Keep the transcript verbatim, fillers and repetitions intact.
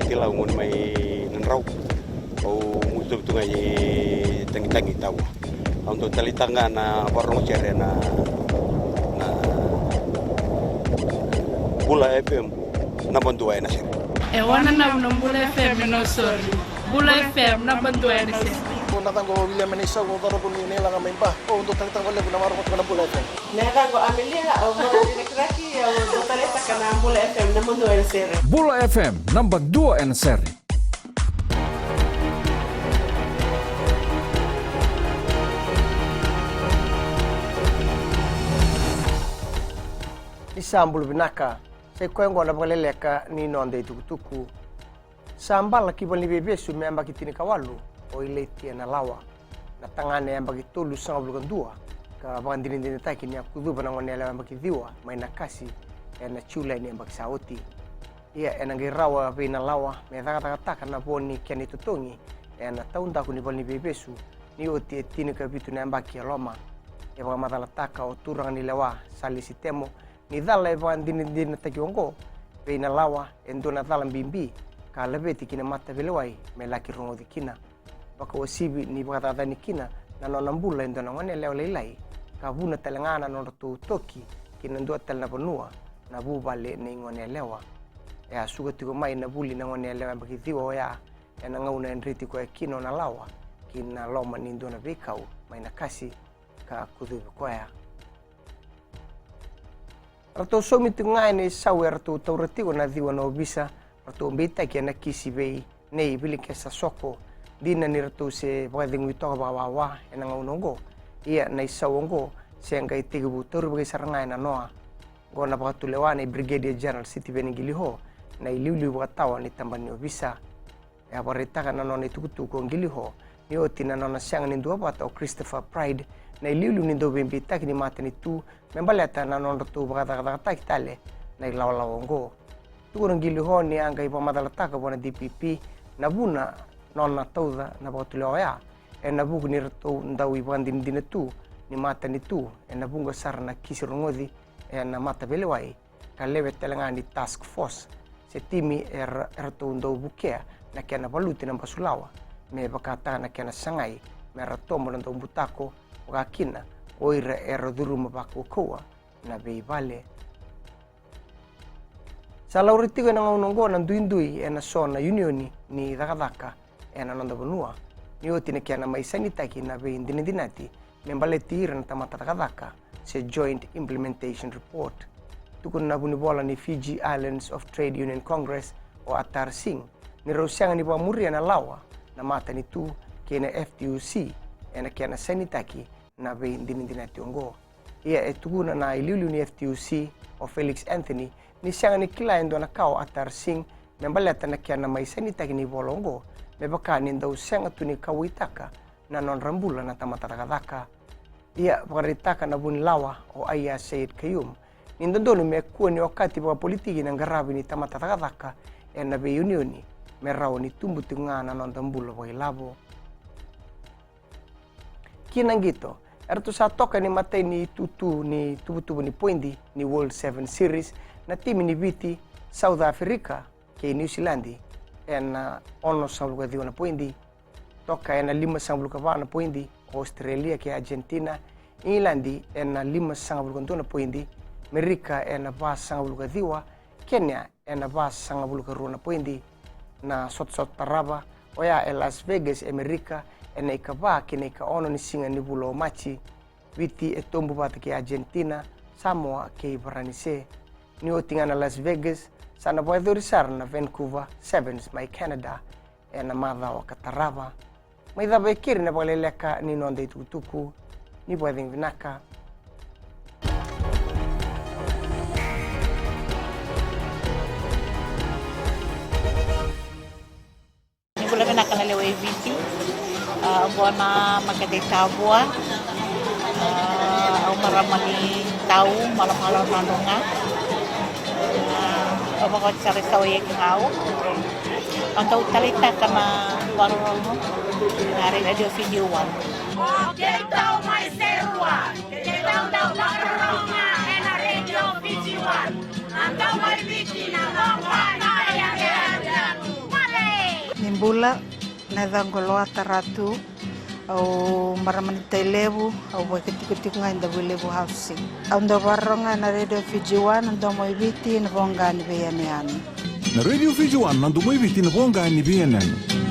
Tilau, gone mai Nadrau. Au mutu tu ga i Tagitagi, Tavua. Au dau taleitaka ga na vakarorogo sere na, na Bula F M, naba dua ena sere. E wananavu na Bula F M e Nausori. Bula F M, naba dua ena sere. Na yacaqu o Viliame Naisau, au cauravou ni Nailaga mai Ba. Au dau taleitaka vakalevu na vakarorogo na Bula F M. Na yacaqu o Amelia, au marama ni Rakiraki, au dau taleitaka na Bula F M, naba dua ena sere. Bula F M, naba dua ena sere. Ni sa bula vinaka, sa i koya oqo na vakaleleka ni noda itukutuku. Sa bala ki valeniveivesu me yabaki tinikawalu o Ileti Enalawa, na tagane yabaki tolusagavulu ka dua, ka vakadinadinataki ni a kucuva na goneyalewa yabaki ciwa mai Nakasi ena Julai ni yabaki sa oti. Ia, ena qai rawa vei Nalawa me cakacakataka na vo ni kena itotogi ena taudaku ni valeniveivesu ni oti e tinikavitu na yabaki e loma. E vakamacalataka o turaganilewa Salesi Temo ni cala e vakadinadinataki oqo vei Nalawa e dua na cala bibi ka laveti ki na mataveilewai me laki rogoci kina. Vakauasivi ni vakacacani kina na nona bula e dua na goneyalewa lailai, ka vuna tale ga na nodratou toki ki na dua tale na vanua, na vuvale nei goneyalewa. E a suka tiko mai na vuli na goneyalewa yabaki ciwa oya ena gauna e dreti koya kina o Nalawa ki na loma ni dua na veikau mai Nakasi, ka kucuvi koya. Ratou saumi tiko ga ena isau eratou taura tiko na ciwa na ovisa, ratou beitaki ena kisi vei Nei Vilikesa Soko. Dina ni ratou se vakacegui toka vakawawa ena gauna oqo, ia na isau oqo se qai tekivu taurivaki sara ga ena noa. Oqo na vakatulewa nei Brigadier General Sitiveni Qiliho, na iliuliu vakatawa ni tabana ni ovisa. E a vakaraitaka na nona itukutuku o Qiliho ni oti na nona sega ni duavata o Christopher Pride, na iliuliu ni dauveibeitaki ni matanitu, me baleta na nodratou vakacakacakataki tale na ilawalawa oqo. Tukuna o Qiliho ni a qai vakamacalataka vua na D P P na vuna nona tauca na vakatulewa oya ena vuku ni ratou dau ivakadinadina tu ni matanitu ena vuqa sara na kisi rogoci ena mataveilewai, ka lewe tale ga ni task force se timi era, eratou dau vukea na kena valuti na basulawa me vakataka na kena sagai me ra tobo na daubutako, vaka kina o ira era curuma vakaukauwa na veivale. Sa laurai tiko ena gauna oqo na duidui ena so na iunioni ni cakacaka ena noda vanua, ni oti na kena mai sainitaki na veidinadinati me baleti ira na tamata cakacaka, se Joint Implementation Report. Tukuna na vunivola ni Fiji Islands of Trade Union Congress, o Atar Singh, ni rau sega ni vakamuria na lawa na matanitu kei na F T U C ena kena sainitaki na veidinadinati oqo. Ia e tukuna na iliuliu ni F T U C, o Felix Anthony, ni sega ni kila e dua na ka o Atar Singh me baleta na kena mai sainitaki ni vola oqo, me vaka ni dau sega tu ni kauwaitaka na nodra bula na tamata cakacaka. Ia vakaraitaka na vunilawa o Aiyaz Sayed-Khaiyum ni dodonu me kua ni okati vakapolitiki na qaravi ni tamata cakacaka ena veiunioni, me rawa ni tubu tiko ga na noda bula vakailavo. Ki na qito, eratou sa toka ena imatai ni itutu ni tuvatuva ni poidi ni World Sevens Series na timi ni Viti, South Africa kei Niusiladi ena onosagavulu ka ciwa na poidi. Toka ena limasagavulu ka va na poidi o Australia kei Argentina, Igiladi ena limasagavulu ka dua na poidi, Merika ena vasagavulu ka ciwa, Kenya ena vasagavulu ka rua na poidi. Na sotasota tarava oya e Las Vegas e Merika ena ikava ki na ikaono ni siga ni vula o Maji. Viti e tobu vata kei Argentina, Samoa kei Varanise. Ni oti ga na Las Vegas, sa na vakayacori sara na Vancouver Sevens mai Canada ena macawa ka tarava. Mai cava e keri na vakaleleka ni noda itukutuku. Ni vakacegu vinaka. Ni bula vinaka na lewe i Viti. A, oqo na makete i Tavua. A, au marama ni Tau, Malomalo, Nadroga. A, au vakawati sara i Sawa i Ekigau. Au dau taleitaka na vakarorogo na Radio Fiji One. O keitou mai Serua, keitou dau vakarorogo ena Radio Fiji One. Na dau mai Viti, na dau mai Viti, na dau mai Viti. Bula, na yacaqu o Loata Ratu, au marama ni Tailevu, au vakaitikotiko ga e Davuilevu Housing. Au dau vakarorogo ga na Radio Fiji One, na domo i Viti, na voqa ni veiyanuyanu. Na Radio Fiji One, na domo i Viti, na voqa ni veiyanuyanu.